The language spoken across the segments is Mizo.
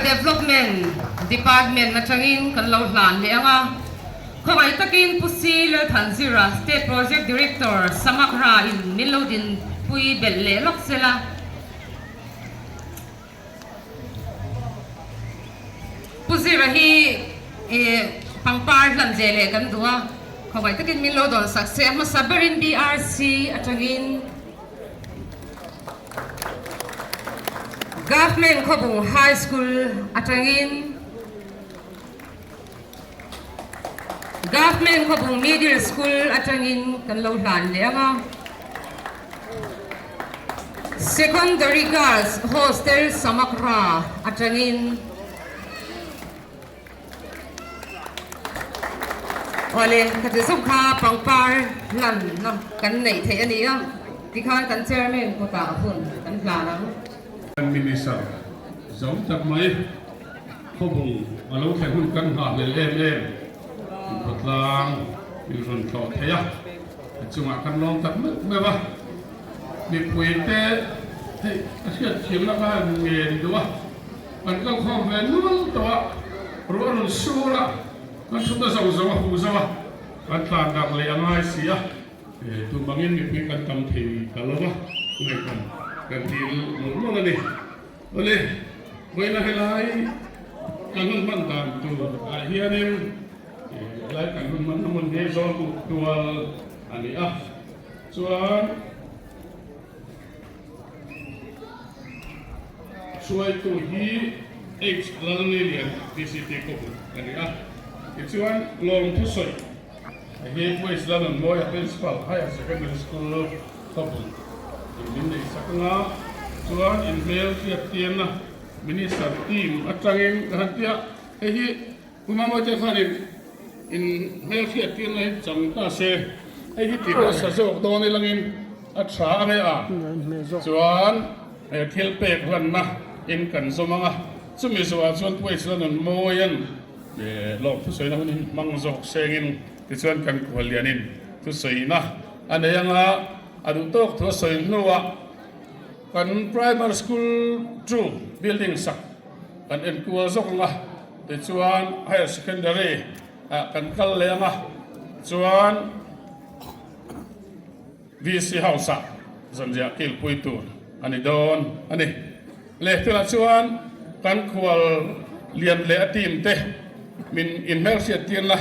Development Department atangin kan lo hlan leh ang a. Khawngaih takin Pu Si Lalthanzira, State Project Director, Samagra in min lo dinpui belh leh lawk sela. Pu Zira hi pangpar hlan ve leh kan duh a, khawngaih takin min lo dawn sak se. A hmasa berin BRC atangin Government Khawbung High School atangin Government Khawbung Middle School atangin kan lo hlan leh ang a. Secondary Girls Hostel Samakra atangin Awle, khati zawng kha pangpar hlanna kan neih theih a ni a, tikhan kan Chairman kutah hun kan hlan ang. Minister zo tak mai. Khawbung a lo thlen hun kan nghahhlel em em khawtlang min rawn tlawh thei a, a chungah kan lawm tak meuh meuh a, mipui te hei a hriat thiamna kha han ngen duh a, kan kal khawm ve nual tawh a, ruah rawn sur a, kan thutna zawng zawng a huh zo a, kan tlan darh leh a ngai si a, tumangin mipui kan tam thei ta lo va, ngaihdan kan dil mawlh mawlh a ni. Awle, vawiina helai kan hun hman dan tur ah hianin helai kan hun hman na hmun hi Zawlbuk tual a ni a, chuan hruaitu hi H Lalnilian DCP Khawbuk a ni a, tichuan Lawmthusawi Hei hi West London Mawia Principal Higher Secondary School Khawpui in min neih sak anga chuan in hmel hriat tirna Minister team atangin ka han ti a, hei hi Pu Mamawite khanin in hmel hriat tirna hi chang ta se, hei hi tih hmasa zawk dawn ilangin a tha a nge a, chuan he thil pek hlanna in kan zawm anga chumi zawhah chuan Pu West London Mawia'n Lawm thusawina hun hi hmang zawk sengin tichuan kan kuallianin thusawina a nei anga a duh tawk thu a sawi hnuah kan primary school chu building sak kan enkual zawk anga tichuan higher secondary ah kan kal leh anga chuan VC House ah zanriah kilpui tur a ni dawn a ni. Leh tunah chuan kan khual lian leh a team te min inhmelhriat tirna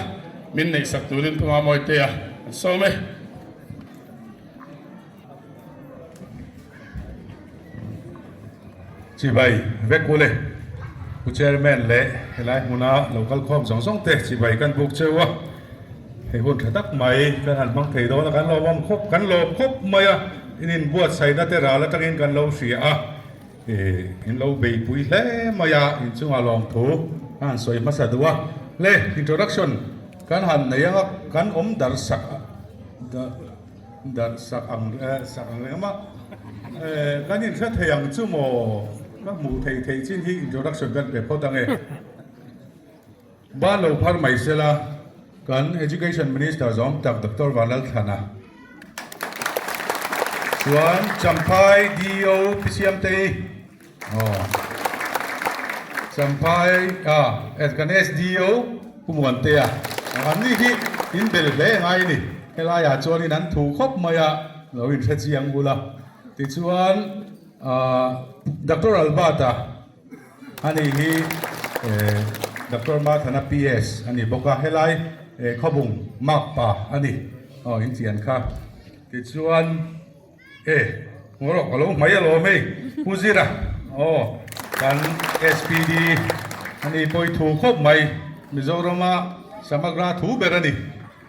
min neihsak turin Pu Mamoitea an sawm e. Chibai vek ule Pu Chairman leh helai hmuna lo kal khawm zawng zawng te chibai kan buk cheu a, hei hun tha tak mai kan han hmang thei dawn a, kan lawmawm khawp kan lawm khawp mai a, in inbuatsaihna te ral atangin kan lo hria a, in lo beipui hle mai a, inchungah lawmthu a han sawi hmasa duh a, le introduction kan han nei anga kan awm dar sak Darh sak ang sak ang reng a kan inhre thei ang chu maw ka hmuh theih theih chin hi introduction kan pe phawt ang e. Ban lo phar mai sela kan Education Minister zawm tak Doctor Vanlalthlana chuan Champhai DO Pi Siamtei aw Champhai ah kan SDO Pu Muantea an ni hi in bel hle ngai a ni. Helaiah chuanin an thu khawp mai a, lo inhre chiang bul a. Tichuan Doctor Albert-a a ni hi Doctor Mathana PS a ni bawk a, helai Khawbung Makpa a ni aw inchian kha. Tichuan. E, ngaw rawh ka lo hmai alawm hei, Pu Zira aw kan SPD a ni pawi thu khawp mai, Mizorama Samagra thu ber a ni.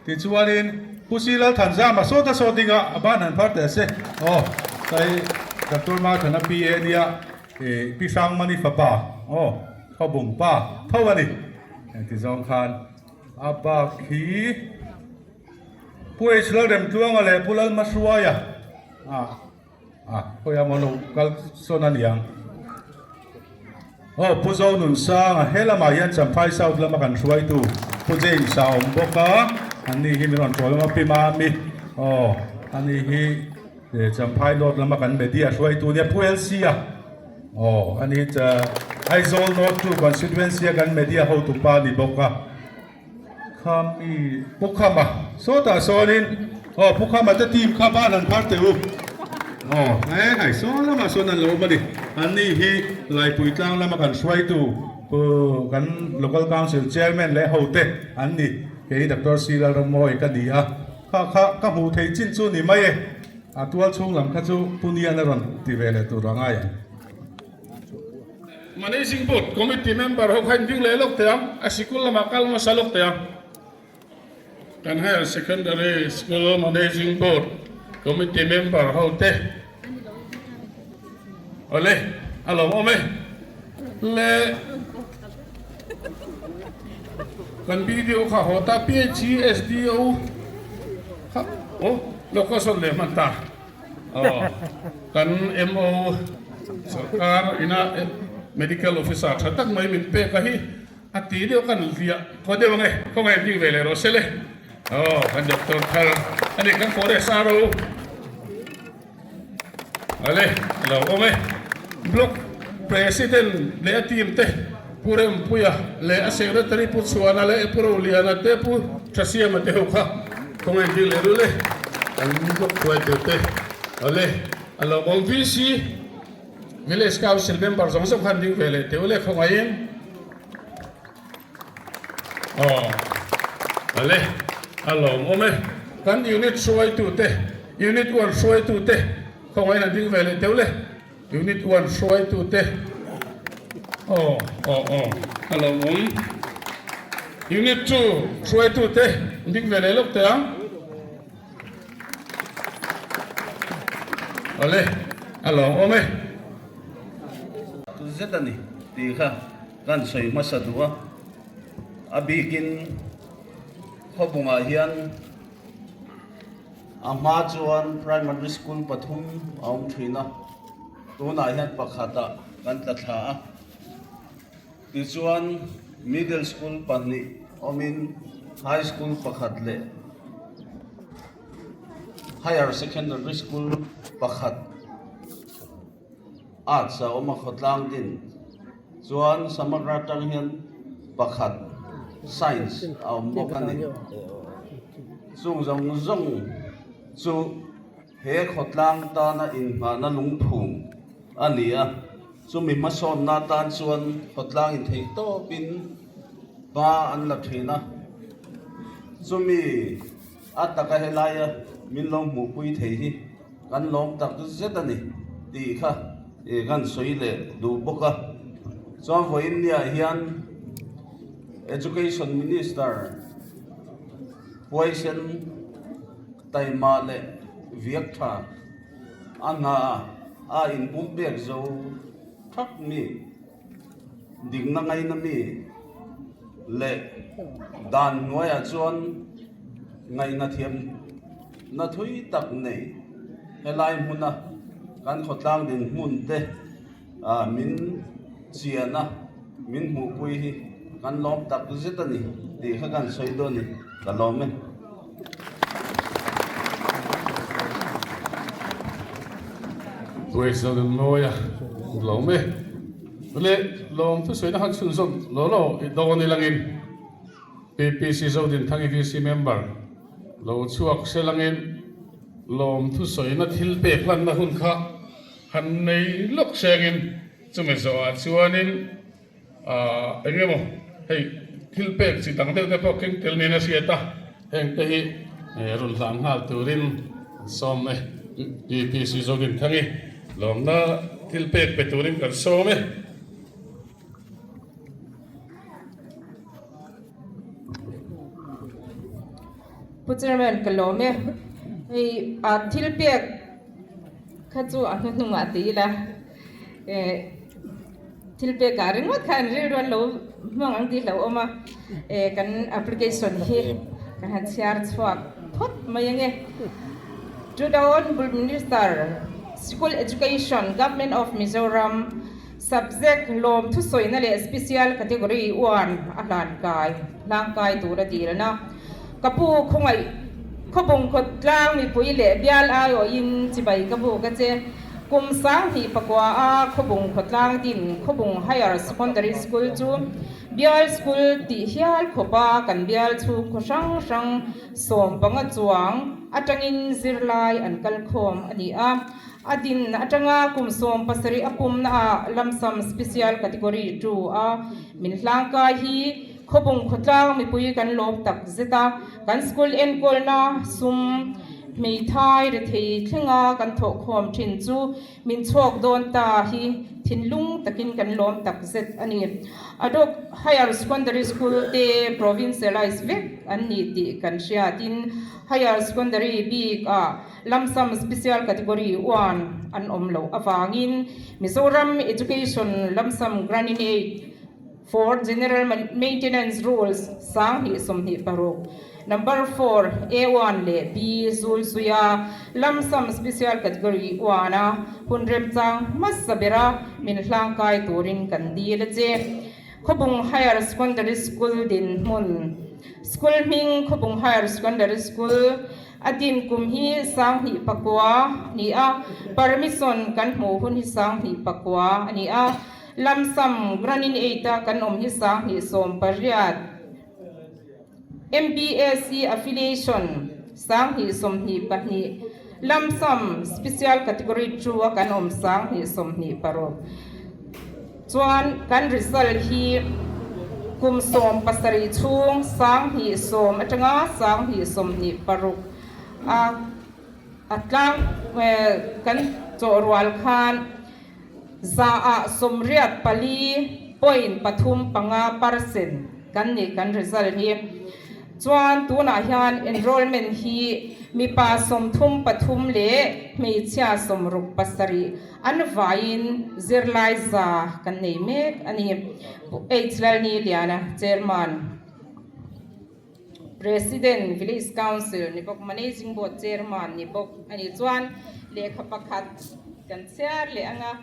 Tichuanin Pu Si Lalthanzama sawta saw dinga a ban han phar teh se aw, kai Doctor Marthana PA nia e Pi Hrangmani fapa aw Khawbung pa tho a ni. Engti zawng khan a bak hi. Pu H Lalremtluanga leh Pu Lalhmahruaia ah ah khawiah maw lo kal sawn a niang. Aw Pu Zonunsanga he lamah hian Champhai South lama kan hruaitu Pu James a awm bawk a, ani hi min rawn ṭawl emaw Pi Mami aw ani hi Champhai North lama kan media hruaitu nia Pu LC a aw ani cha. Aizawl North 2 Constituency a kan media hotupa ni bawk a. Khami Pu Khama sawtah sawnin aw Pu Khama te team kha ban han phar teh u. Aw he hai sawn lamah sawn an lo awm a ni. Anni hi Laipui tlang lama kan hruaitu Pu kan Local Council Chairman leh hote an ni. Kei Doctor C Lalrammawi ka ni a, kha kha ka hmuh theih chin chu ni mai e. A tual chhung lam kha chu Pu Nian a rawn ti ve leh tur a ngai ang. Managing Board Committee member ho kha in ding leh lawk teh ang, a sikul lamah kal hmasa lawk teh ang. Kan Higher Secondary School Managing Board Committee member ho te awle a lo awm e. Le kan BDO kha haw ta PHESDO kha aw lo khaw sawn leh hman ta. Aw, kan MO sorkar ina Medical Officer tha tak mai min pek a hi a ti deuh kan hliah khaw deuh ang e, khawngaih an ding ve leh rawh se le. Aw, kan Doctor thar a ni, kan Forest RO ale a lo awm e. Block President leh a team te Pu Rempuia leh a Secretary Pu Chhuana leh Pu Roliana te Pu Thasiama te ho kha khawngaih an ding leh rul e. Kan block hruaitu te ale a lo awm VC Village Council member zawng zawng khan ding ve leh teh ule khawngaihin aw ale a lawmawm e. Kan unit hruaitu te unit one hruaitu te khawngaihin an ding ve leh teh ule unit one hruaitu te aw aw aw a lawmawm unit 2 hruaitu te ding ve leh lawk teh ang. Awle, a lawmawm e. Tu zet a ni tih kha kan sawi hmasa duh a, a bikin khawbungah hian a hma chuan primary school pathum a awm thin a, tunah hian pakhatah kan tla thla a. Tichuan, middle school pahnih awmin high school pakhat leh higher secondary school pakhat arts a awm a khawtlang din chuan Samagra atang hian pakhat science a awm bawk a ni. Chung zawng zawng chu he khawtlang tana inngahna lungphum a ni a. Chumi hmasawnna atan chuan khawtlang in theih tawpin hma an la thin a, chumi a taka helaia min lo hmuhpui thei hi kan lawm tak zet a ni tih kha kan sawi leh duh bawk a. Chuan vawiin niah hian Education Minister huaisen taima leh viak tha, A hna a inpum pek zo thak mi, dikna ngaina mi leh dan hnuaiah chuan ngaihna thiamna thui tak nei helai hmuna kan khawtlang dinhmun te min chian a, min hmuhpui hi kan lawm tak zet a ni tih kha kan sawi dawn a ni, ka lawm e. Buaisa nun mawi a lawm e. Le lawm thusawi na khan chhunzawm law law i dawn i langin PPC Zodinthangi VC member lo chhuak se langin lawm thusawi na thil pek hlanna hun kha han nei lawk sengin chumi zawhah chuanin Ahh eng emaw hei thil pek chi dang deuh te pawh keng tel niin a hriat a, heng te hi rawn hlan nghal turin an sawm e. PPC Zodinthangi lawmna thil pek pe turin kan sawm e. Pu Chairman ka lawm e, hei ah thil pek kha chu a hnuhnungah ti ila eh. Thil pekah ringawt kha an rilru an lo hmang ang tih hlauhawm a, eh kan application hi kan han chhiar chhuak phawt mai ange. To the Honourable Minister, School Education, Government of Mizoram, Subject lawm thusawina leh Special Category 1 a hlan kai hlangkai tur a dil a. Ka pu khawngaih khawbung khawtlang mipui leh bial aiawhin chibai ka buk a che. Kum 2009 a Khawbung khawtlang din Khawbung Higher Secondary School chu Bial School tih hial khawpa kan bial chhung khaw hrang hrang 15 chuang atangin zirlai an kal khawm a ni a. A din atanga kum 17 a pumna ah Lamsam Special Category 2 a min hlangkai hi Khawbung khawtlang mipui kan lawm tak zet a, kan school enkawlna sum hmeithai rethei thlenga kan thawhkhawm thin chu min chhuak dawn ta hi thinlung takin kan lawm tak zet a ni. Adok Higher Secondary School te provincialize vek an ni tih kan hriatin Higher Secondary bik ah Lamsam Special Category 1 an awm loh avangin Mizoram Education Lamsam Grant-in-Aid For General Maintenance Rules 2026, Number 4, A1 leh B zul zuia Lump Sum Special Category 1 a hun remchang hmasa bera min hlangkai turin kan dil a che. Khawbung Higher Secondary School dinhmun School hming Khawbung Higher Secondary School a din kum hi 2009 a ni a, permission kan hmuh hun hi 2009 a ni a. Lamsam Grant-in-Aid a kan awm hi 2018, MBSE Affiliation 2022, Lamsam Special Category 2 a kan awm 2026. Chuan kan result hi kum 17 chhung 2010 atanga 2026 a a tlang kan chawhrual khan 84.35% kan ni kan result hi. Chuan tunah hian enrollment hi mipa 33 leh hmeichhia 67 an vaiin zirlai za kan nei mek a ni. H Lalniliana, Chairman, President, Village Council ni bawk, Managing Board Chairman ni bawk a nih chuan lehkha pakhat kan chhiar leh ang a.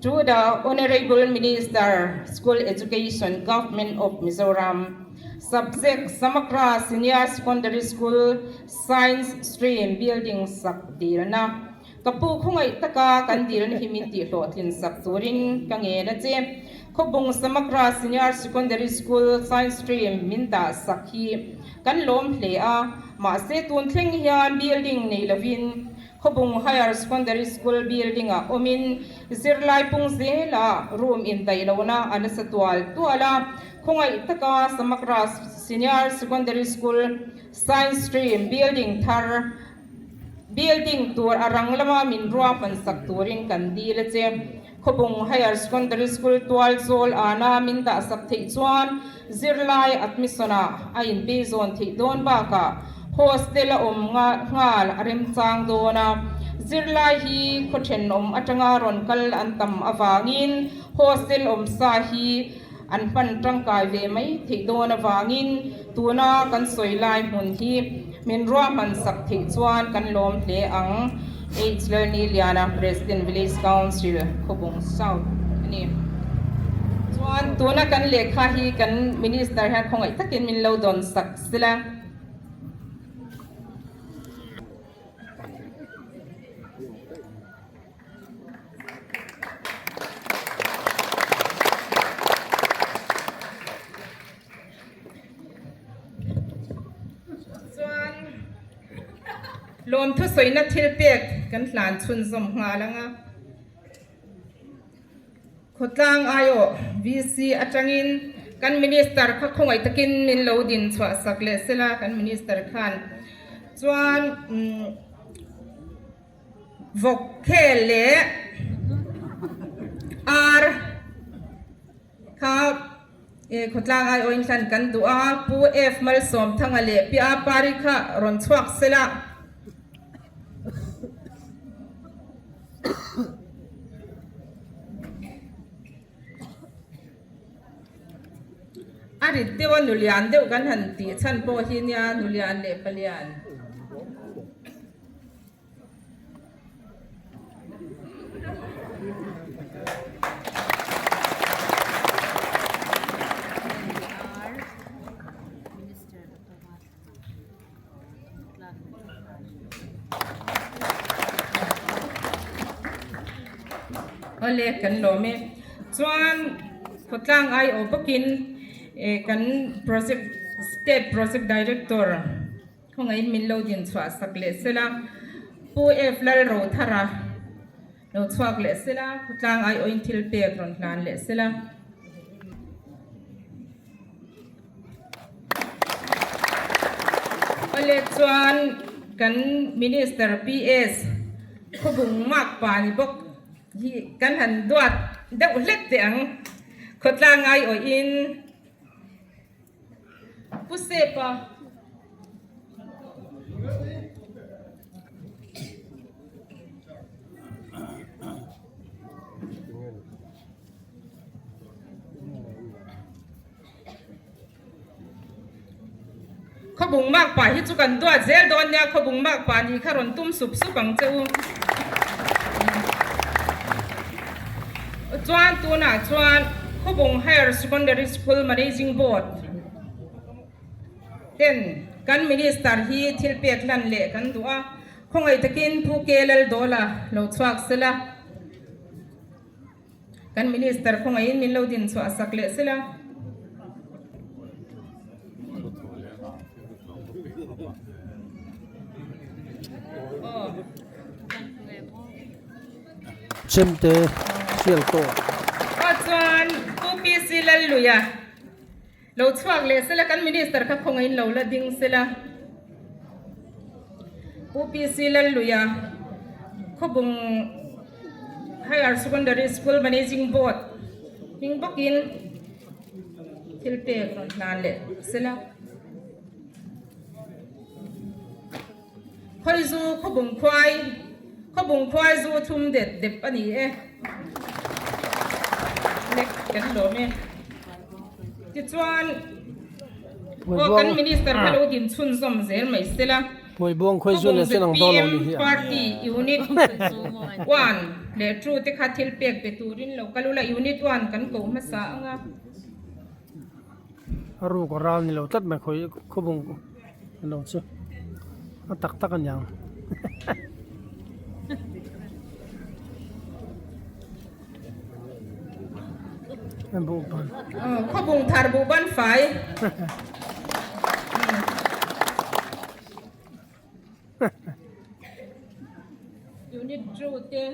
To the Honourable Minister, School Education, Government of Mizoram, Subject, Samagra Senior Secondary School, Science Stream Building sak dilna. Ka pu khawngaih taka kan dilna hi min tihhlawhtlin sak turin ka ngen a che. Khawbung Samagra Senior Secondary School Science Stream min dah sak hi kan lawm hle a, mahse tun thleng hian building nei lovin Khawbung Higher Secondary School building ah awmin zirlai pung zelah room indaih lohna a nasa tual tual a. Khawngaih taka Samagra Senior Secondary School Science Stream building thar Building tur a rang lama min ruahman sak turin kan dil a che. Khawbung Higher Secondary School tual zawl ana min dah sak theih chuan zirlai admission ah a inbeizawn theih dawn bakah hostel a awm nghal a remchang dawn a. Zirlai hi khaw thenawm atanga rawn kal an tam avangin hostel awm sa hi an hman tangkai ve mai theih dawn avangin tuna kan sawi lai hmun hi min ruahman sak theih chuan kan lawm hle ang. H Lalniliana, President Village Council, Khawbung South a ni. Chuan tuna kan lehkha hi kan Minister hian khawngaih takin min lo dawn sak sela. Chuan lawmthu sawina thil pek kan hlan chhunzawm nghal ang a. Khawtlang aiawh VC atangin kan Minister kha khawngaih takin min lo din chhuah sak leh sela kan Minister khan chuan Vawk khel leh ar kha khawtlang aiawhin hlan kan duh a, Pu F Malsawmthanga leh Pi A Pari kha rawn chhuak sela. A rit deuh a nulian deuh kan han tih chhan pawh hi nia nulian leh palian. Awle kan lawm e. Chuan khawtlang aiawh bawkin kan project state project director khawngaihin min lo din chhuah sak leh sela Pu F Lalrothara lo chhuak leh sela khawtlang aiawhin thil pek rawn hlan leh sela. Awle chuan kan Minister PS Khawbung Makpa ni bawk hi kan han duat deuh hlek teh ang. Khawtlang ngaiawhin Pu Sepa. Khawbung makpa hi chu kan duat zel dawn nia, khawbung makpa nih kha rawn tum sup sup ang che u. Chuan tunah chuan Khawbung Higher Secondary School Managing Board ten kan Minister hi thil pek hlan leh kan duh a, khawngaih takin Pu K Laldawla lo chhuak sela. Kan Minister khawngaihin min lo din chhuah sak leh sela. Chemte hrial tawh. Aw chuan Pu PC Lalluia lo chhuak leh sela kan Minister kha khawngaihin lo la ding sela. Pu PC Lalluia Khawbung Higher Secondary School Managing Board hming bawkin thil pek rawn hlan leh sela. Khawizu Khawbung khuai Khawbung khuai zu thum det dep a ni e. Lek kan lawm e. Tichuan aw kan Minister kha lo din chhunzawm zel mai sela. Khawbung zpm Party Unit 1 leh 2 te kha thil pek pe turin lo kal ula Unit 1 kan koh hmasa ang a. A ruk a ral ni lo tlat mai khawi khawbung lo chu a tak tak a niang. Khawbung thar buh ban fai. Unit 2 te.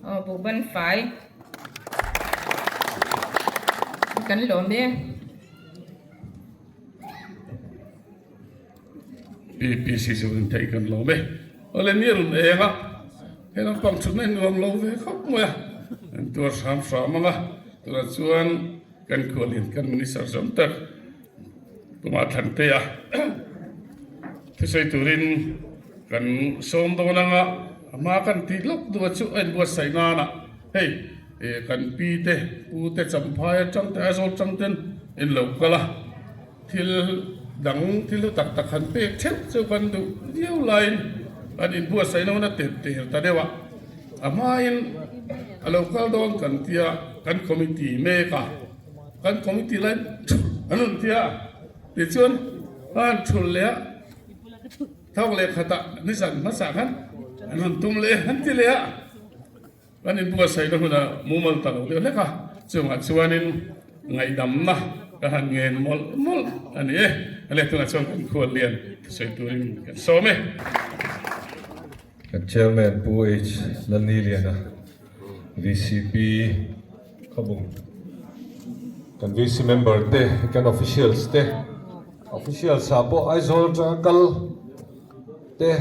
Aw buh ban fai. Kan lawm e. PPC chu in theih kan lawm e. Awle ni rawn eng a, he naupang chhunna hi nuam lo ve khawp mai a, an tuar hram hram ang a, tunah chuan kan khualin kan minister zawm tak Tumah Thlantea thusawi turin kan sawm dawn ang a, a hma kan tih lawk duh a chu a inbuatsaih nana hei kan pi te pu te Champhai atang te Aizawl atang ten in lo kal a. Thil dang thil hlu tak tak han pek theuh chu kan duh viau laiin kan inbuatsaih na hun a tep ter ta deuh a, a hmain a lo kal dawn kan tia kan committee mek a, kan committee lai thulh an rawn tia tichuan a han thulh leh a, thawk leh khatah nizan hmasa khan an rawn tum leh an ti leh a. Kan inbuatsaihna hunah mumal ta lo deuh hlek a, chungah chuanin ngaihdamna ka han ngen mawlh mawlh a ni e. A leh tunah chuan kan khual lian thusawi turin kan sawm e. Kan Chairman Pu H. Lalniliana, VCP Khawbung, kan VC member te, kan officials te, officials ah pawh Aizawl atanga kal, Te,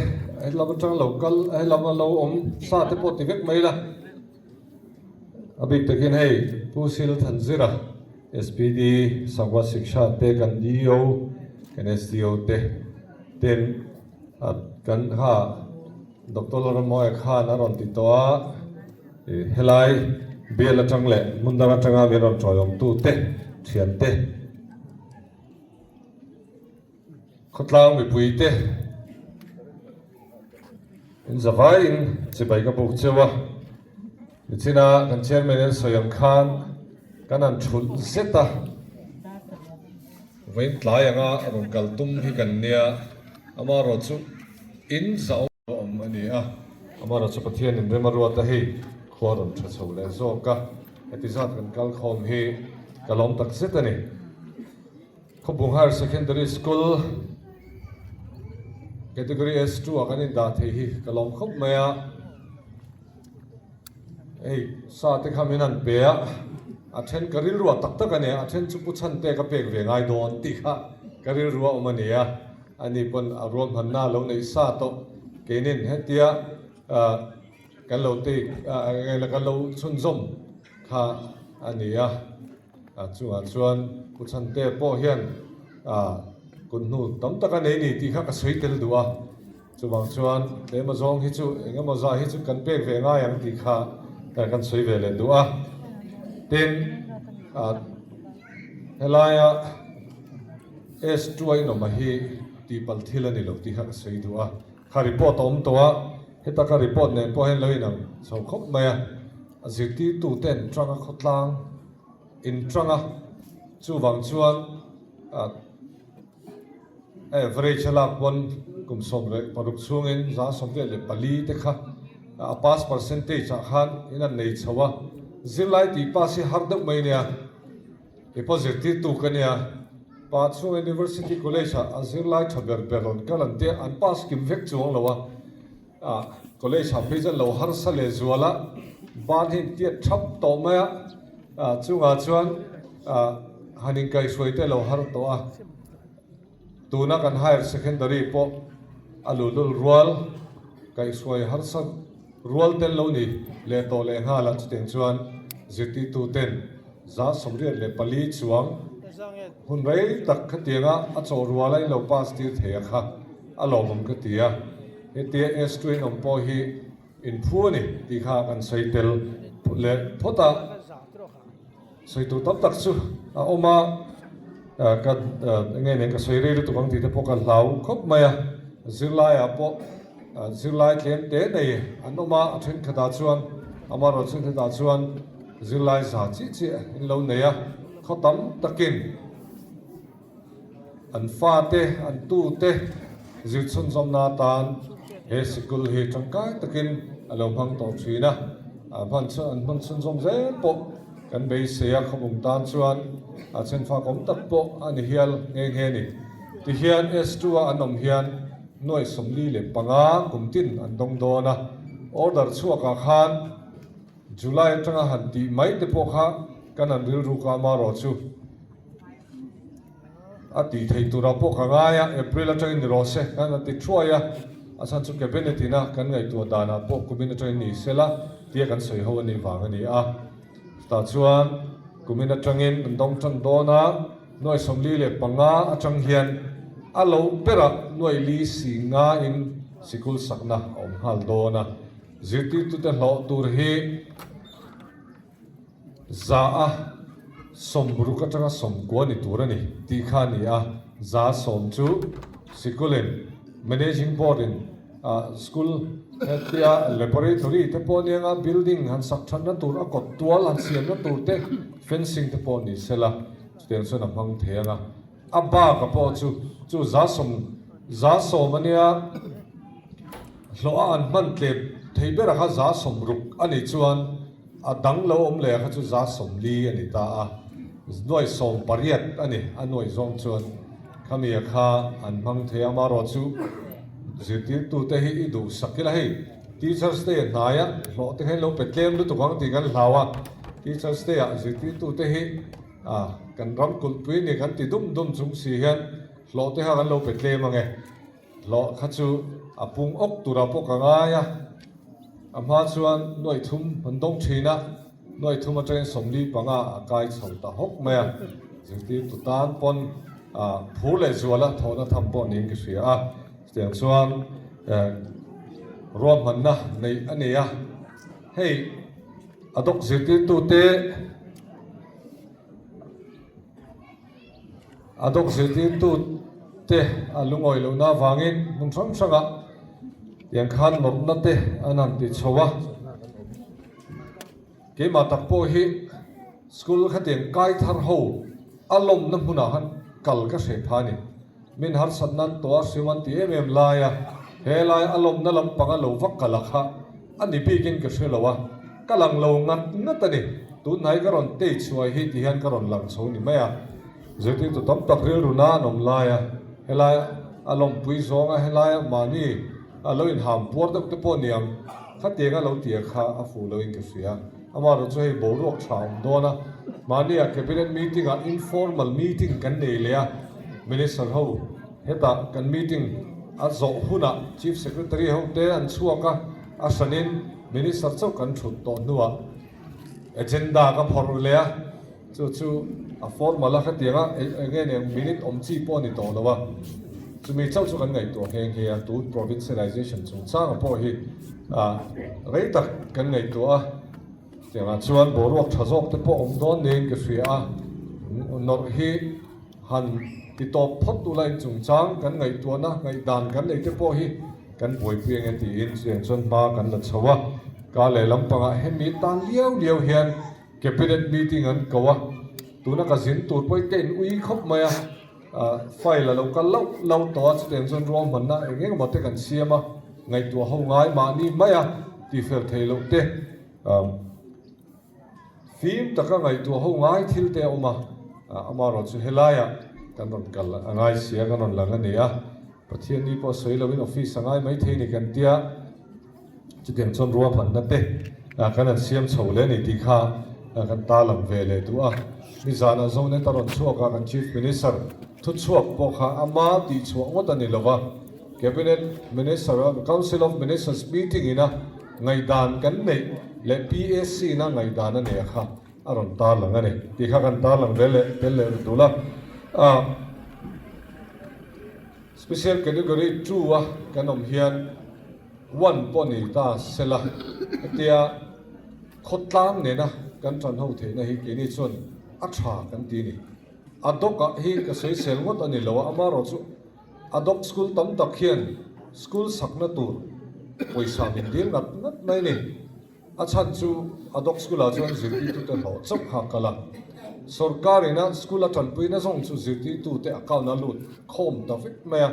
he lam atang lo kal, he lam a lo awm sa te pawh ti vek mai la. A bik takin hei Pu Sil Thanzira, SPD, Sangwa Shiksha te kan DEO, kan SDO te ten a kan ha Doctor Lalramawia khan a rawn ti tawh a, helai bial atang leh hmun dang atanga min rawn tawiawmtu te, thian te, Khawtlang mipuite in zavaiin chibai ka buk cheu a, nichina kan chairman in sawi ang khan kan han thulh zet a, vawiin tlai anga rawn kal tum hi kan nia, amaherawhchu in zah awm a ni a. Amaherawhchu Pathianin rem a ruat a hei khua rawn tha chho leh zawk a, heti zat kan kal khawm hi ka lawm tak zet a ni. Khawbung Higher Secondary School Category S2 ah kan indah thei hi ka lawm khawp mai a. Hei sa te kha min han pe a, a then ka rilruah tak tak a nia, a then chu Pu Chhante ka pek ve ngai dawn tih kha ka rilrua awm a ni a, ani pawn a ruahmanna lo neih sa tawh keinin hetia kan lo take kan lo chhunzawm kha a ni a, a chungah chuan Pu Chhante pawh hian kut hnu tam tak a nei ni tih kha ka sawi tel duh a. Chuvang chuan tlema zawng hi chu eng emaw zah hi chu kan pek ve ngai ang tih kha kan sawi ve leh duh a. Tin, helaia S2 a inawm hi tihpalh thil a ni lo tih kha ka sawi duh a. Kha report a awm tawh a, heta ka report nen pawh hian lo inang chho khawp mai a. A zirtirtuten tanga khawtlang inṭang a, chuvang chuan Average a lak pawn kum 16 chhungin 94 te kha a pass percentage ah khan in an nei chho a, zirlai tih pass hi har deuh mai nia, kei pawh zirtirtu ka nia, pa chhunga University College ah a zirlai tha ber ber rawn kal an tia an pass kim vek chuang lo a, college ah phei chuan lo harsa leh zual a, ban hi intiat thap tawh mai a, chungah chuan han inkaihhruai te lo har tawh a. Tuna kan Higher Secondary pawh a luhlul rual, kaihhruai harsa rual tel lo ni leh tawh leh nghal a, chutiang chuan zirtirtu ten 84 chuang hun rei tak khatianga a chawh ruala in lo pass tir thei a kha a lawmawm ka ti a, hetia S2 in awm pawh hi inphu a ni tih kha kan sawi tel leh phawt a. Sawi tur tam tak chu a awm a, ka enge nen ka sawi rei lutuk ang tih te pawh ka hlau khawp mai a, zirlaiah pawh zirlai tlem te nei an awm a, a thenkhatah chuan amaherawhchu hetah chuan zirlai za chiah chiah in lo nei a, khaw tam takin. An fate, an tute zir chhunzawmna atan he sikul hi tangkai takin a lo hmang tawh thin a, a hman chhun an hman chhunzawm zel pawh kan beisei a, khawmum tan chuan a chhenfak awm tak pawh a ni hial nghe nghe a ni. Tihian S2 a an awm hian nuaih 45 kum tin an dawng dawn a, order chhuakah khan July atanga han tih mai te pawh kha kan han rilruk a, amaherawh chu A tih theih turah pawh ka ngai a, April atangin ni rawh se kan han ti thuai a, a chhan chu Cabinet ina kan ngaihtuah danah pawh kumin atangin ni se la tia kan sawi ho a nih vang a ni a. Chutah chuan kumin atangin an dawng tan dawn a, nuai 45 atang hian a lo berah nuai li si ngain sikul sakna a awm nghal dawn a, zirtirtute hlawh tur hi, 100 a 60 atanga 90 ni tur a ni tih kha a ni a, 100 chu sikulin Managing Board in school hetia laboratory te pawh nia nga building han sak thatna tur a kawt tual han siamna tur te fencing te pawh ni sela chutiang chuan a hmang thei ang a, a bak a pawh chu chu 100 100 a nia hlawh a an hman tlem thei ber a kha 60 a nih chuan. A dang lo awm leh kha chu 40 a ni ta a, nuaih 18 a ni. A nuaih zawng chuan khamia kha an hmang thei a, amaherawh chu zirtirtute hi i duhsak ila hei Teachers Day a hnai a, hlawh te kha in lo pe tlem lutuk ang tih kan hlau a, Teachers Day ah zirtirtute hi kan ram kulhpui ni kan ti dum dum chung si hian hlawh te kha kan lo pe tlem ang e. Hlawh kha chu a pung awk turah pawh ka ngai a, a hma chuan nuaih thum an dawng thin a, nuaih thum atangin 45 a kai chho ta hawk mai a, zirtirtu tan pawn phur leh zuala thawhna tham pawh niin ka hria a, chutiang chuan ruahmanna neih a ni a, hei a dawk zirtirtute. A dawk zirtirtute a lungawi lohna avangin hmun hrang hrangah tiang khan nawrhna te an han ti chho a. Keimah tak pawh hi school khatiang kai thar ho a lawmna hmunah khan kal ka hreh phah a ni. Min harsatna an tawh a, hriam an ti em em lai a, he lai a lawmna lampanga lo va kal a kha. a ni bikin ka hre lo a, ka lang lo ngat ngat a ni. Tunhnai ka rawn tei chhuai hi ti hian ka rawn lang chho ni mai a. Zirtirtu tam tak rilru na an awm lai a, helai a lawmpui zawng a, helai a mahni a lo inham puar deuh te pawh niang khatiang a lo tia kha a fuh loin ka hria. Amaherawhchu chu hei boruak tha awm dawn a, mahni ah cabinet meeting ah informal meeting kan nei leh a, minister ho hetah kan meeting a zawh hunah chief secretary ho te an chhuak a, a hranin minister chauh kan thut tawh hnuah agenda ka phawrh leh a, chu chu a formal a khatiang a eng nge eng minute awm chi pawh a ni tawh lo a, chumi chauh chu kan ngaihtuah nghe nghe a, tun provincialization chungchanga pawh hi ah rei tak kan ngaihtuah a, tiangah chuan boruak tha zawk te pawh awm dawn niin ka hria a, nawrh hi han ti tawp phawt tula in chungchang kan ngaihtuahna ngaihdan kan nei te pawh hi kan buaipui ang e tiin chutiang chuan hma kan la chho a, ka lehlam pangah hemi tan liau liau hian Cabinet meeting an ko a, tuna ka zin tur pawh hi ka in ui khawp mai a, file a lo kal lauh lauh tawh a, chutiang chuan ruahmanna eng eng emaw te kan siam a, ngaihtuah ho ngai mahni mai a, tihfel thei loh te, fim taka ngaihtuah ho ngai thil te a awm a, amaherawh chu helaiah kan rawn kal a ngai sia, kan rawn lang a ni a, Pathianni pawh sawi loin office a ngai maithei ni kan tia. Chutiang chuan ruahmanna te kan han siam chho leh a ni tih kha kan ta lang ve leh duh a. Nizanah Zonet a rawn chhuak a, kan Chief Minister thuchhuak pawh kha ama tihchhuah ngawt a ni lo va, Cabinet Minister, Council of Ministers meeting ina ngaihdan kan neih leh PAC ina ngaihdan a nei a kha a rawn tar lang a ni tih kha kan tar lang ve leh tel leh dul a. Special Category 2 a kan awm hian one pawh ni ta sela hetia khawtlang nena kan tan ho theihna hi keini chuan a tha kan ti a ni. A doc ah hi ka sawisel ngawt a ni lo a, amaherawh chu a doc school tam tak hian school sakna tur pawisa min dil ngat ngat mai a ni. A chhan chu a doc school ah chuan zirtirtute hlawh chauh kha a kal a, sorkar ina school a tanpuina zawng chu zirtirtute account a lut khawm ta vek mai a,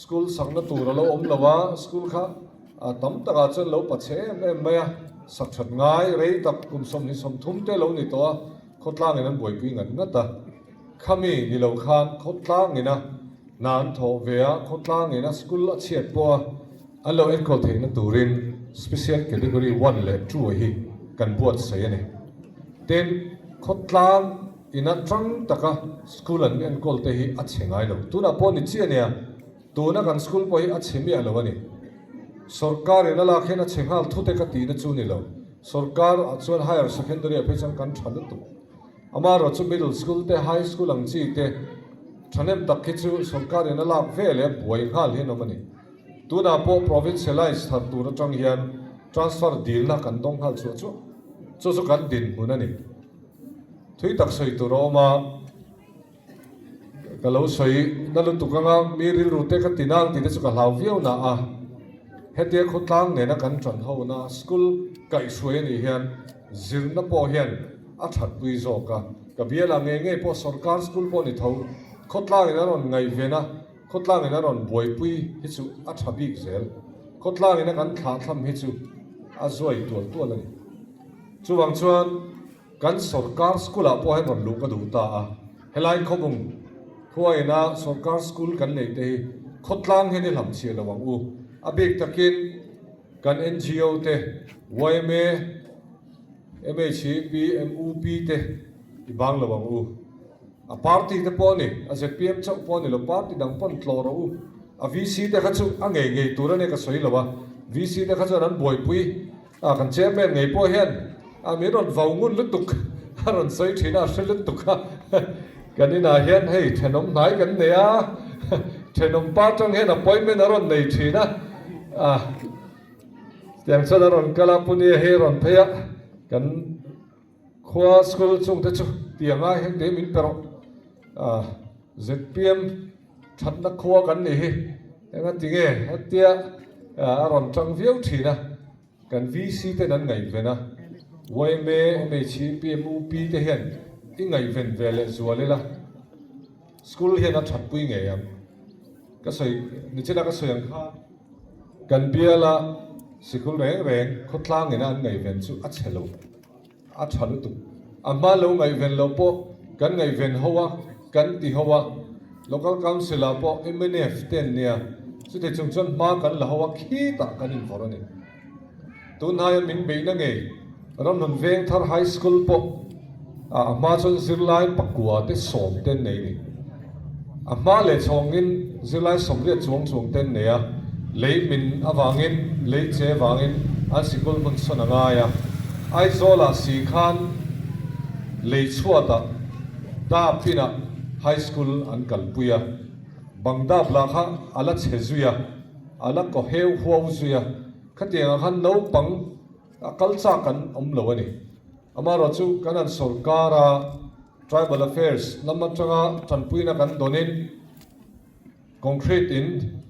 school sakna tur a lo awm lo a, school kha a tam takah chuan lo pachhe em em mai a, sak that ngai rei tak kum 23 te lo ni tawh a, khawtlangin an buaipui ngat ngat a, khami ni lo khan khawtlangina hna an thawh ve a, khawtlangina school a chhiat pawh a. An lo enkawl theihna turin Special Category 1 leh 2 hi kan buatsaih a ni. Tin, khawtlang ina tang taka school an enkawl te hi a chhe ngai lo. Tunah pawh ni chiah nia, tuna kan school pawh hi a chhe miah lo a ni. Sorkar in a lak hian a chhe nghal thute ka tihna chu ni lo. Sorkar ah chuan Higher Secondary ah phei chuan kan tha lutuk. Amaherawh chu Middle School te, High School ang chi te thahnem tak hi chu sorkar in a lak ve leh a buai nghal hian awm a ni. Tunah pawh provincialize thar tur atang hian transfer dilna kan dawng nghal chhuah chuah. Chu chu kan dinhmun a ni. Thui tak sawi tur a awm a, ka lo sawi na lutuk anga mi rilru te ka ti nang tih te chu ka hlau viau na a. Hetia khawtlang nena kan tan hona school kaihhruai a nih hian zirna pawh hian a thatpui zawk a. Ka bialah ngei ngei pawh sorkar school pawh ni tho khawtlangin a rawn ngaihven a. Khawtlangin a rawn buaipui hi chu a tha bik zel. Khawtlangin a kan thlahthlam hi chu a zuai tual tual a ni. Chuvang chuan kan sorkar school ah pawh hian rawn luh ka duh ta a. Helai khawbung khuaina sorkar school kan neih te hi khawtlang hian i hlamchhiah lo ang u. A bik takin kan NGO te, yma, MHP, MUP te i bang lo ang u. A party te pawh a ni, a zpm chauh pawh a ni lo, party dang pawn tlawh rawh u. A VC te kha chu a ngei ngei tur a nia ka sawi lo a, VC te kha chuan an buaipui a, kan chairman ngei pawh hian a min rawn vau ngun lutuk a rawn sawi thin a, a hre lutuk a, kan inah hian hei thenawm hnai kan nei a, thenawm pa tang hian appointment a rawn nei thin a, a tiang chuan a rawn kal a, Punia hi a rawn phei a, kan. Khua school chungte chu tiang ai heng te min pe rawh. Ah, zpm thatna khua kan nih hi enga ti nge hetia a rawn tang viau thin a, kan VC ten an ngaihven a, yma, MHP, MUP te hian i ngaihven ve leh zual ila school hian a thatpui ngei ang. Ka sawi, nichina ka sawi ang khan kan biala. Sikul reng reng khawtlang ina an ngaihven chu a chhe lo, a tha lutuk. A hma lo ngaihven loh pawh kan ngaihven ho a, kan ti ho a. Local Council ah pawh mnf te an nia, chuti chung chuan hma kan la ho a, khitah kan invawrh a ni. Tunhnaia min beihna ngei Ramhlun Vengthar High School pawh a hma chuan zirlai pakua te sawm te an nei a ni. A hma leh chhawngin zirlai sawmriat chuang chuang te an nei a, lei min avangin, lei che avangin an sikul hmun sawn a ngai a. Aizawlah si khan lei chhuatah dap inah High School an kalpui a, bang dap lah kha a la chhe zui a, a la kaw heu huau zui a, khatiangah khan naupang A kal chak an awm lo a ni. Amaherawhchu kan han sawrkar a, Tribal Affairs lam atanga tanpuina kan dawnin concrete in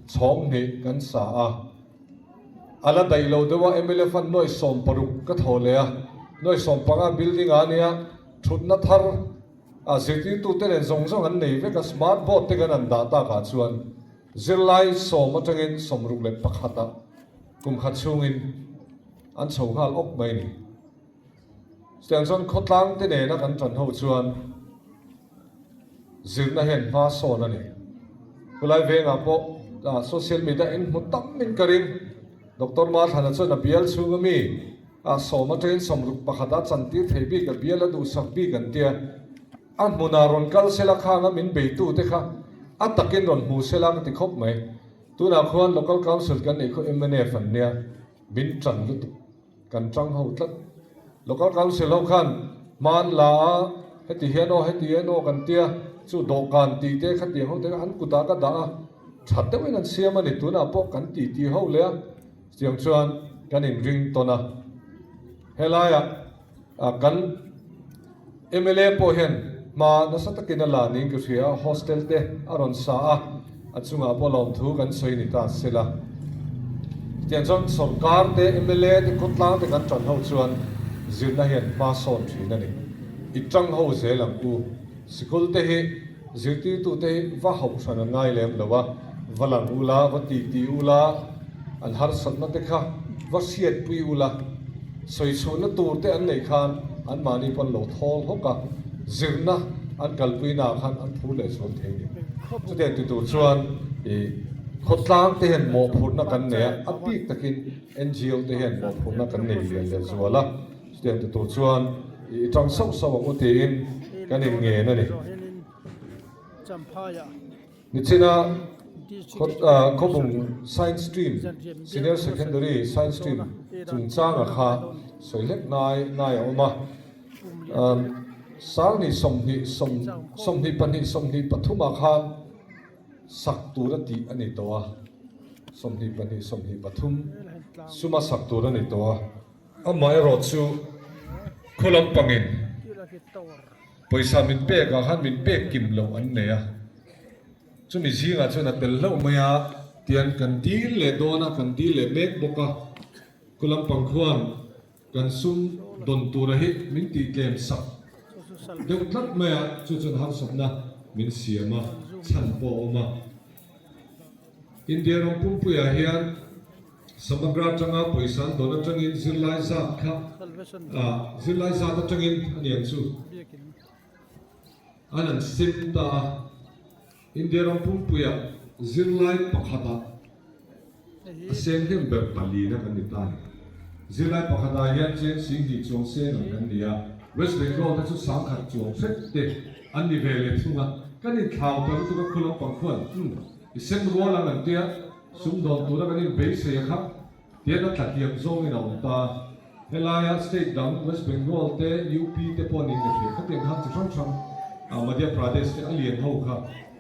chhawng hnih kan sa a. A la daih lo deuh a, mla fund nuai 60 ka thawh leh a, nuai 15 building ah a nia, thutna thar a zirtirtute nen zawng zawng an nei vek a, smart board te kan han dah takah chuan zirlai sawm atangin 61 ah Kum khat chhungin an chho nghal awk mai ni. Chutiang chuan khawtlang te nena kan tan ho chuan zirna hian hma sawn a ni. Khulai vengah pawh social media in hmu tam in ka ring. Doctor Mathlana chuan a bial chhunga mi ah sawm atangin 61 a chantir thei bik a bial a duhsak bik an tia. A hmunah rawn kal sela khanga min beitu te kha a takin rawn hmu sela ka ti khawp mai. Tunah khuan Local Council kan neih khaw mnf an nia, min tan lutuk, kan tang ho tlat. Local Council ho khan hman la a, heti hian aw, heti hian aw kan tia, chu dawhkan tih te khatiang ho te kha an kutah ka dah a, tha deuhin an siam a ni, tunah pawh kan tih tih ho leh a, chutiang chuan kan inring tawn a. Helaiah. Kan mla pawh hian hma nasa takin a la niin ka hria a, hostel te a rawn sa a, a chungah pawh lawmthu kan sawi ni ta se la. Chutiang chuan sawrkar te, mla te, khawtlang te kan tan ho chuan zirna hian hma sawn thin a ni. I tang ho zel ang u. Sikul te hi zirtirtute hi va hauh hran an ngai lem lo a, va lang ula, va titi ula, an harsatna te kha va hriatpui ula, sawichhuhna tur te an neih khan anmahni pawh an lo thawl hawk a, zirna an kalpuina ah khan an phur leh zual thei a ni. Chutiang ti tur chuan i khawtlang te hian mawhphurhna kan nei a, a bik takin NGO te hian mawhphurhna kan nei lian leh zual a. Chutiang ti tur chuan i tang sauh sauh ang u tiin kan inngen a ni. Nichina Khawbung Science Stream, Senior Secondary Science Stream chungchanga kha sawi hlek nai nai a awm a. Sangni 20 24 23 ah khan sak tur a tih a ni tawh a, 22 23 suma sak tur a ni tawh a. Amaherawhchu, khaw lampangin pawisa min pek ah khan min pek kim loh an nei a, chumi zingah chuan a tel hlauh mai a, tian kan dil leh dawn a, kan dil leh mek bawk a, khaw lampang khuan kan sum dawn tura hi min tih tlem sak deuh tlat mai a, chu chuan harsatna min siam a, chhan pawh a awm a. India ram pumpuiah hian. Samagra atanga pawisa an dawn atangin zirlai zat kha ah zirlai zat atangin a niang chu an an sem ta a, India ram pumpuiah zirlai pakhatah a seng hnem ber palina kan ni ta a ni. Zirlai pakhatah hian cheng 2000 chuang seng ang kan ni a, West Bengal te chu 10,000 chuang hret te an ni ve leh thung a, kan inthlau ta lutuk a khu lampang khuan umm i sem rual ang an tia. Sumdawn tura kan inbeisei a kha tian a tla hliam zawngin a awm ta. Helaia state dang West Bengal te, UP te pawh niin ka hria. Khatiang khan chi hrang hrang Madhya Pradesh te a lian ho kha,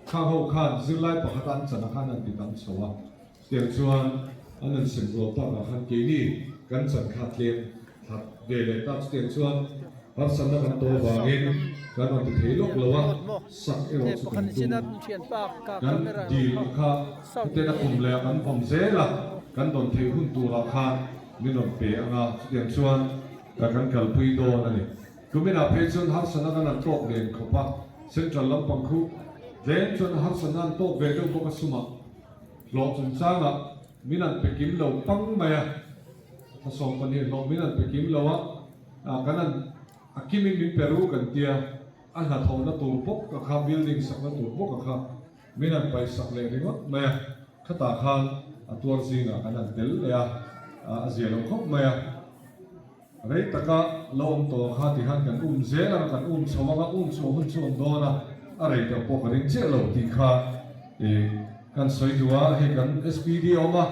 khang ho khan zirlai pakhat a an chan ah khan an ti tam chho a. Chutiang chuan an han sem rual takah khan keini kan chan kha tlem thlat ve leh ta. Chutiang chuan harsatna kan tawh avangin kan rawn ti thei lawk lo a, sak erawh chu kan tum. Kan dil ang kha hetian a kum leh ah kan vawm zel a, kan dawn theih hun turah khan min rawn pe ang a, chutiang chuan kan kalpui dawn a ni. Kuminah phei chuan harsatna kan han tawk nen khawp a, central lampang khu tlem chuan harsatna an tawk ve deuh bawk a sumah hlawh chungchangah min han pe kim lo pang mai a. Thla 12 hlawh min an pe kim lo a, kan an a kimin min pe ru kan tia, a hnathawhna tur bawk a kha, building sakna tur bawk a kha min an paihsak leh ringawt mai a, khatah khan a tuar zingah kan han tel leh a, a zia lo khawp mai a. Rei taka lo awm tawh kha ti khan kan um zel ang, kan um chho ang a, um chhuah hun chu awm dawn a, a rei deuh pawh ka ring chiah lo tih kha ih kan sawi duh a, hei kan SPD a awm a,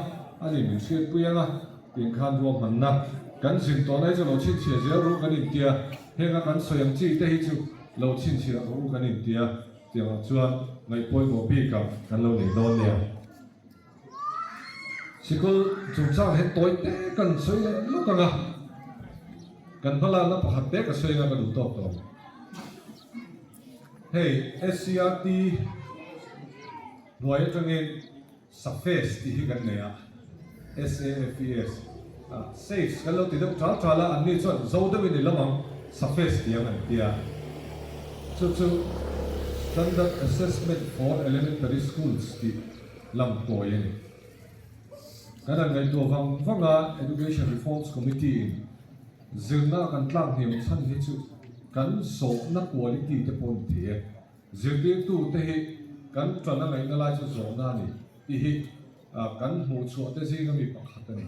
ani min hriatpui ang a, tiang khan ruahmanna kan zin tawhna hi chu lo chhinchhiah zel ru kan intia, henga kan sawi ang chi te hi chu lo chhinchhiah rawh u kan intia, tiangah chuan ngaihpawimawh bikah kan lo nei dawn nia. Sikul chungchang hian tawi te kan sawi leh lawk ang a, kan hmalakna pakhat te ka sawi anga ka duh tawk tawh. Hei SCRT hnuai atangin SAFES tih hi kan nei a, SAFES, SAFES kan lo ti deuh tal tal a, anni chuan zo deuhin i lam ang SAFES ti ang an ti a. Chu chu Standard Assessment for Elementary Schools tih lam tawi a ni. Kan han ngaihtuah vang vang a, Education Reforms Committee in zirna kan tlak hniam chhan hi chu kan zawhna quality te pawh a ni thei e. Zirtirtu te hi kan tana ngaihna lai chu zawhna a ni tih hi kan hmuh chhuah te zinga mi pakhat a ni.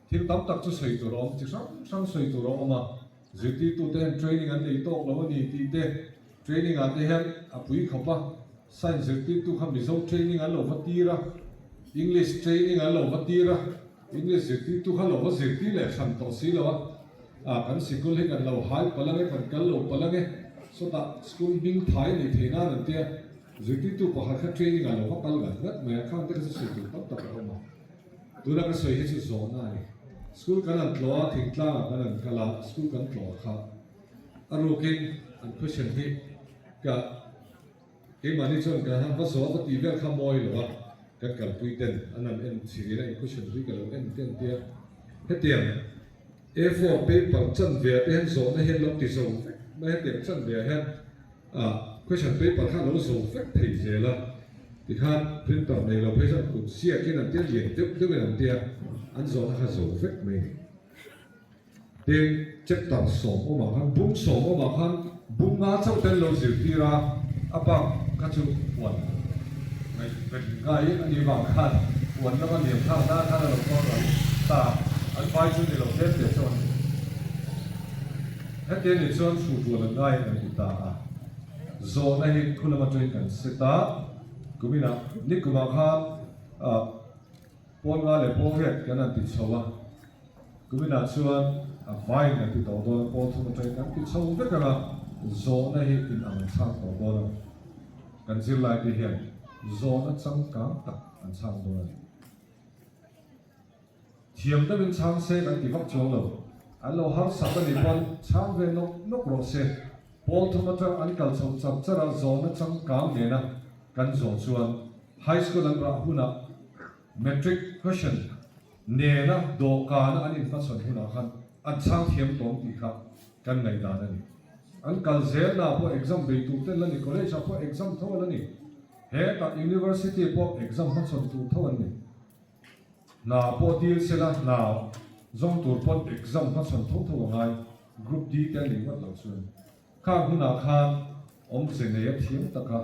Thil tam tak chu sawi tur a awm, chi hrang hrang sawi tur a awm a, zirtirtute hian training an nei tawk lo a ni tih te, training ah te hian a pui khawp a, science zirtirtu kha Mizo training an lo va tir a, English training an lo va tir a, English zirtirtu kha lo va zirtir leh hran tawh si lo a, ah kan sikul hi kan lo hai palh ange, kan kal lo palh ange, sawtah school hming thai a nih theih nan an tia, zirtirtu pakhat kha training ah lo va kal ngat ngat mai a, khang te kha chu sawi tur tam tak a awm a. Tuna ka sawi hi chu zawhna a ni. School kan han tlawh a, thingtlangah kan han kal a, school kan tlawh kha a rukin an question hi ka keimahni chuan ka han va zawh a va tih vel kha mawi lo a, kan kalpui ten an han en chhin a, in question hi ka lo en te an tia. Hetiang A4 paper chanve ah te hian zawhna hian lo ti zo vek mai a, hetiang chanve ah hian Ah question paper kha lo zo vek thei zel a, tikhan printer nei lo phei chuan kut ziakin an tia lian deuh deuhin an tia an zawhna kha zo vek mai a ni. Tin, chapter sawm awmah khan bung sawm awmah khan bung nga chauh te an lo zirtir a, a bak kha chu huan ngaihven ngai a nih vang khan huan lama liam thlak nan khan a lo hmang ral ta, an vai chu ni lo tlem teh chuan. Heti anih chuan hruhrual an ngai kan ti ta a, zawhna hi khu lam atangin kan set a, kuminah nikumah khan pawl nga leh pawl riat kan han ti chho a, kuminah chuan a vaiin kan ti tawh dawn a, pawl thum atangin kan ti chho vek ang a, zawhna hi inang chhang tawh dawn a, kan zirlaite hian zawhna changkang tak an chhang dawn a ni. Thiam deuhin chhang se kan ti vak chuang lo. An lo harsak a nih pawn chhang ve nawk nawk rawh se. Pawl thum atang an kal chho char char a, zawhna changkang nena kan zawh chuan High School an rah hunah Matric question nena dawhkana an inhmachhawn hunah khan an chhang thiam tawng tih kha kan ngaihdan a ni. An kal zelnaah pawh exam bei tur ten la ni, college ah pawh exam tho a la ni, hetah University pawh exam hmachhawn tur tho an ni. Hna pawh dil se la, hna zawng tur pawn exam hmachhawn tho tho a ngai, Group D te a nih ngawt loh chuan. Khang hunah khan awmze nei a thiam taka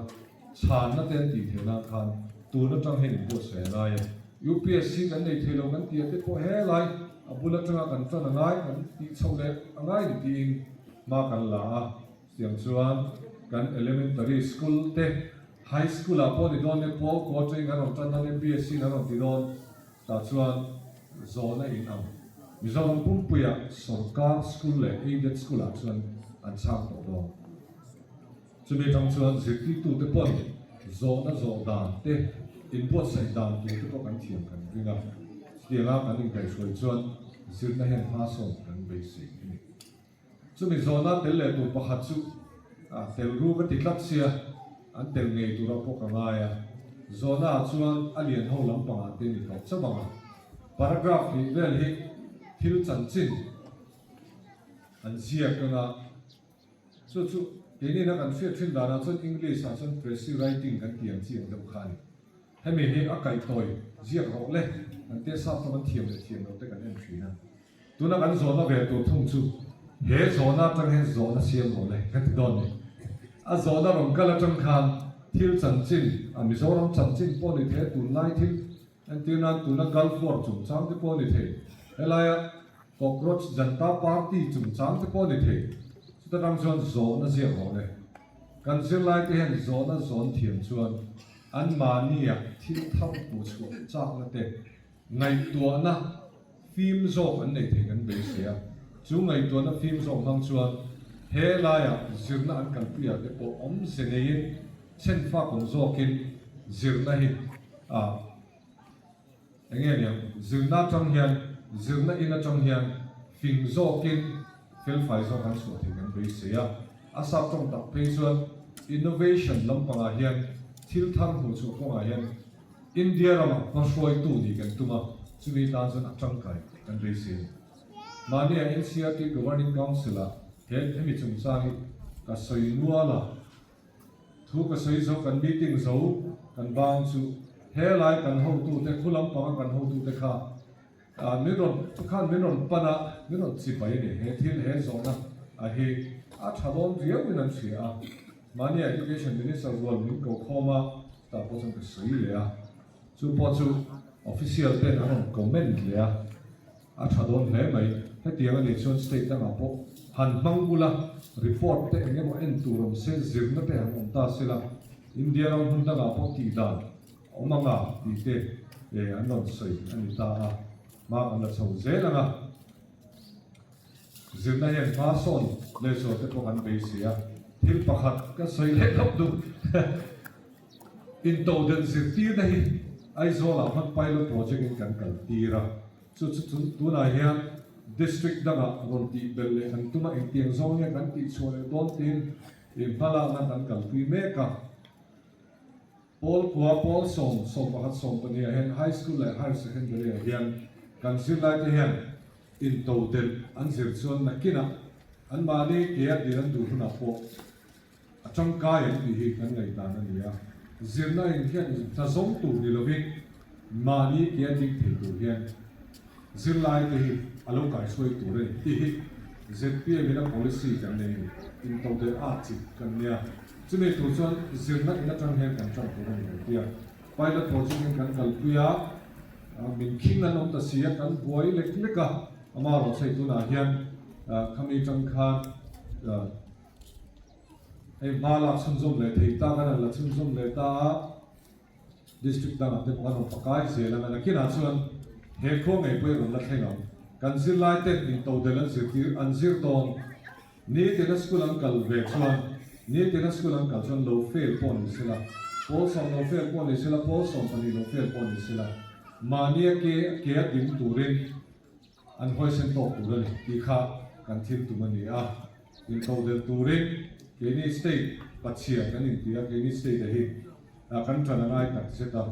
chhanna te an tih theih nan khan tun atang hian inbuatsaih a ngai a. UPSC kan nei thei lo kan tih a te pawh helai a bul atanga kan tan a ngai kan tih chhoh leh a ngai ni tiin hma kan la a. Chutiang chuan kan elementary school te High School ah pawh ni dawn e, Paul Quartering an rawn tan dawn e, BSc in an rawn ti dawn, tah chuan zawhna in ang. Mizoram pumpuiah sawrkar school leh aided school ah chuan an chhang tawh dawn. Chumi atang chuan zirtirtute pawn zawhna zawh dan te, inbuatsaih dan tur te pawh kan thiam kan ring a, chutianga kan inkaihhruai chuan zirna hian hma sawn kan beisei a ni. Chumi zawhna tel leh tur pakhat chu tel ru ka ti tlat sia, an tel ngei tura pawh ka ngai a. Zawhna ah chuan a lian ho lampangah te ni tawh chauh ang a. Paragraph hnih vel hi thil chanchin an ziak anga, chu chu keinin a kan hriat thin danah chuan English ah chuan precis writing kan ti ang chi ang deuh kha a ni. Hemi hi a kaihtawi ziak rawh le, an tia sap chu an thiam leh thiam loh te kan en thin a. Tuna kan zawhna ve tur thung chu he zawhna atang hian zawhna siam rawh le ka ti dawn ni. A zawhna rawn kal atang khan thil chanchin, a Mizoram chanchin pawh ni thei a, tunlai thil entir nan tuna Gulf War chungchang te pawh ni thei, helaia Cockroach Janta Party chungchang te pawh ni thei, chuta tang chuan zawhna ziak rawh le. Kan zirlaite hian zawhna zawn thiam chuan anmahnia thil thar hmuhchhuah chakna te Ngaihtuahna fim zawk an nei thei kan beisei a, chu ngaihtuahna fim zawk hmang chuan he laiah zirna an kalpuiah te pawh awmze neiin chhenfak awm zawkin zirna hi a eng nge niang, zirna atang hian zirna in atang hian fing zawkin felfai zawk an chhuah thei kan beisei a, a sap tawng tak phei chuan innovation lampangah hian thil thar hmuhchhuah kawngah hian India ramah hmahruaitu nih kan tum a, chumi tan chuan a tangkai kan beisei a ni. Mahnia NCRT Governing Council-ah he hemi chungchang hi ka sawi nual a, thu ka sawi zo kan meeting zo kan bang chu helai kan hotute khu lampanga kan hotute kha min rawn khan min rawn pan a, min rawn chibai a ni. He thil he zawhna a hi a tha dawn riauin an hria a, mahnia Education Minister rual min ko khawm a, Tah pawh chuan ka sawi leh a, chu pawh chu official ten an rawn comment leh a, a tha dawn hle mai. Hetiang a nih chuan state dangah pawh han hmang ula, report te eng emaw en tur awm se, zirna te han awm ta sela, India ram hmun dangah pawh tih dan a awm anga tih te an rawn sawi a ni ta a, hma kan la chho zel ang a. Zirna hian hma sawn leh zual te pawh kan beisei a, thil pakhat ka sawi leh khawp duh. Intodelh zirtirna hi Aizawlah hman pilot project in kan kal tir a, chu chu chu tunah hian district dangah rawn tih belh leh kan tum a, engtiang zawng nge kan tih chhuah leh dawn tiin hmalakna kan kalpui mek a. Pawl khua pawl sawm, 11, 12 ah hian High School leh Higher Secondary ah hian kan zirlaite hian intodelh an zir chuan nakinah anmahni ke a dir an duh hunah pawh a tangkai an tih hi kan ngaihdan a ni a. Zirna in hian hna zawng tur ni lovin mahni ke a ding thei tur hian zirlaite hi a lo kaihruai tur a ni tih hi zpm in a policy kan nei a ni. Intodelh a chik kan nia. Chumi tur chuan zirna in atang hian kan tan tur a ni kan ti a. Pilot project in kan kalpui a, min khing an awm ta si a, kan buai lek lek a. Amaherawhchu hei tunah hian khami tang khan hei hma lak chhunzawm leh thei ta kan han la chhunzawm leh ta a. District dangah te pawh an rawn pakai zel ang a, nakinah chuan he khua ngei pawh hi rawn la thleng ang. Kan zirlai ten intodelh an zirtir an zir dawn. Nitina school an kal ve chuan nitina school an kal chuan lo fail pawh ni sela, pawl sawm lo fail pawh ni sela, pawl 12 lo fail pawh ni sela, mahnia ke ke a ding turin An huaisen tawk tur a ni tih kha kan thil tum a ni a, intodelh turin keini state pachhia kan inti a, keini state-a hi kan tan a ngai tak zet a,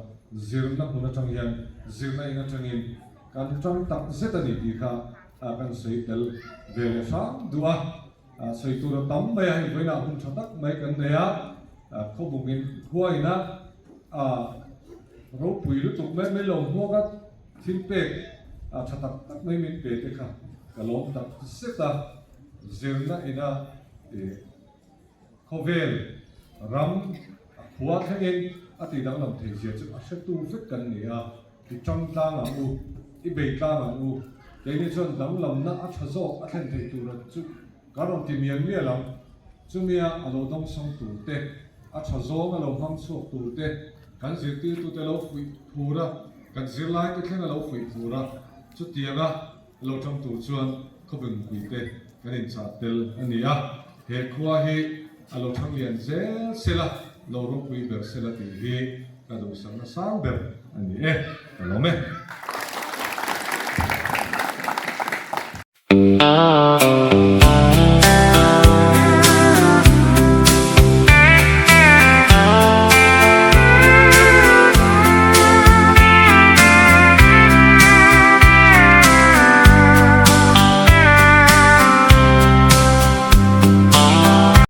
zirna hmun atang hian zirna in atangin kan tan tak zet a ni tih kha kan sawi tel ve leh hram duh a, sawi tur a tam mai a, hei vawiinah hun tha tak mai kan nei a, khawbungin khua ina ropui lutuk mai mai lo hmuak a. Thil pek a tha tak tak mai min pe te kha ka lawm tak zet a, zirna ina ih khawvel ram a khua thlengin a tih danglam thei zia chu a hretu vek kan ni a, i tang tlang ang u, i bei tlang ang u, keini chuan danglamna a tha zawk a thlen thei tura chu Ka rawn ti mial mial ang. Chumia a lo dawngsawng tur te, a tha zawng a lo hmang chhuak tur te, kan zirtirtute lo fuih phur a, kan zirlaite thleng a lo fuih phur a, chutianga lo tang tur chuan khawbingpui te kan inchah tel a ni a. He khua hi a lo thang lian zel sela, lo ropui ber sela tih hi ka duhsakna sang ber a ni e. Ka lawm e.